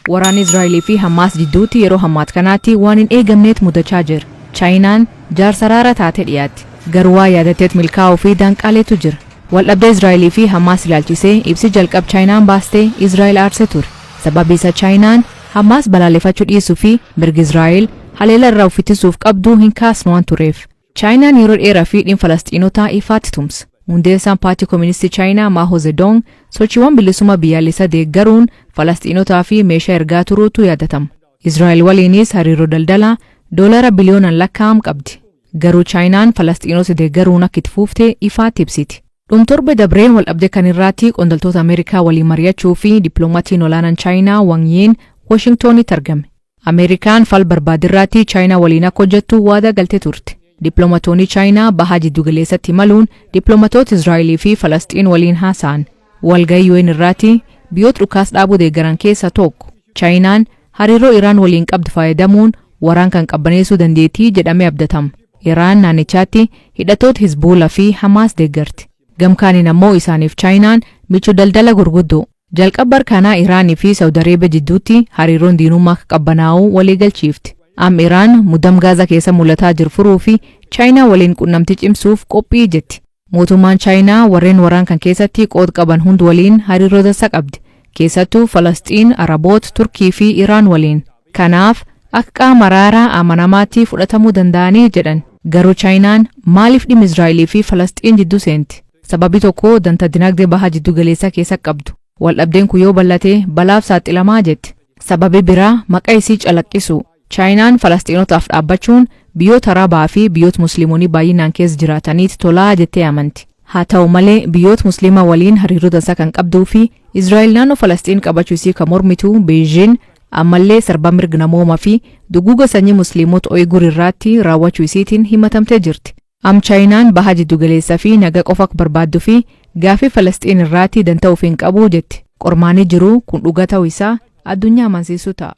Waraanni Israa'elii fi Hamaas jidduutti yeroo hammaat kanaatti waan hin eegamneet mudachaa jira. Chaayinaan jaarsa araara taatee dhiyaatti. Garuu waa yaadateet milkaa'uu fi danqaaleetu jira. Waldhabdee Israa'elii fi Hamaas ilaalchisee ibsi jalqab Chaayinaan baastee Israa'el aarsee ture. Sababi isa Chaayinaan Hamaas balaaleffachuu dhiisuu fi mirgi Israa'el haleela irraa of ittisuuf qabdu hin kaasnu waan tureef. Chaayinaan yeroo dheeraa fi dhimma Falastiinotaa ifaatti tumsa. Hundeessaan Paartii Kooministii Chaayinaa Maaho Zedong sochiiwwan bilisummaa biyyaalessaa deeggaruun Falastiinotaa fi meeshaa ergaa turuutu yaadatama. Israa'el waliinis hariiroo daldalaa doolara biliyoonaan lakkaa'am qabdi. Garuu Chaayinaan Falastiinota deeggaruun akka itti fuufte ifaatti ibsiti. Dhum torbe dabree waldhabdee kan irratti qondaaltota Ameerikaa waliin mari'achuu fi dippiloomatiin olaanaan Chaayinaa Wang Yiin Washingtonitti argame. Ameerikaan fal barbaadirraatti Chaayinaa waliin akka hojjettu waadaa galtee turte. Dippiloomaatoonni Chaayinaa bahaa jiddugaleessatti imaluun dippiloomaatoota Israa'elii fi Falasxiin waliin haasa'an. Walgahii UN irratti biyyoota dhukaas dhaabuu deeggaran keessaa tokko. Chaayinaan hariiroo Iraan waliin qabdu fayyadamuun waraan kan qabbaneessuu dandeettii jedhamee abdatama. Iraan naannichaatti hidhattoota Hizbuulaa fi Hamaas deeggarti. Gamkaaniin ammoo isaaniif Chaayinaan michuu daldala gurguddoo. Jalqaba kanaa Iraanii fi Saawud Areebiyaa jidduutti hariiroon diinummaa akka qabbanaa'u walii galchiifti. Amma Iraan muddam Gaazaa keessa mul'ataa jiru furuu fi Chaayinaa waliin qunnamtii cimsuuf qophii jetti. Mootummaan Chaayinaa warreen waraan kan keessatti qooda qaban hundi waliin hariiroo dansaa qabdi. Keessattuu Falasxiin, Araboota, Turkii fi Iraan waliin. Kanaaf akka qaama araaraa amanamaatti fudhatamuu danda'anii jedhan. Garuu Chaayinaan maaliif dhimma Israa'elii fi Falasxiin jidduu seenti? Sababii tokko danta dinagdee bahaa jiddu galeessaa keessa qabdu. Waldhabdeen kun yoo bal'ate balaaf saaxilamaa jetti. Sababii biraa maqaa isii calaqqisu. Chaayinaan Falastiinotaaf dhaabbachuun biyyoota Arabaa fi biyyoota Musliimonni baay'inaan keessa jiraataniitti tolaa jettee amanti. Haa ta'u malee, biyyoota Musliimaa waliin hariiroo dansaa kan qabduu fi Israa'el naannoo Falastiin qabachuu isii kan mormitu Beijing ammallee sarba mirga namoomaa fi duguuga sanyii Musliimota Uyghur irratti raawwachuu isiitiin himatamtee jirti. Am Chaayinaan baha jiddugaleessaa fi nagaa qofa akka barbaadduu fi gaafii Falastiin irraatti dantaa ofii hin qabu jetti. Qormaanni jiru kun dhugaa ta'uu isaa addunyaa amansiisuu ta'a.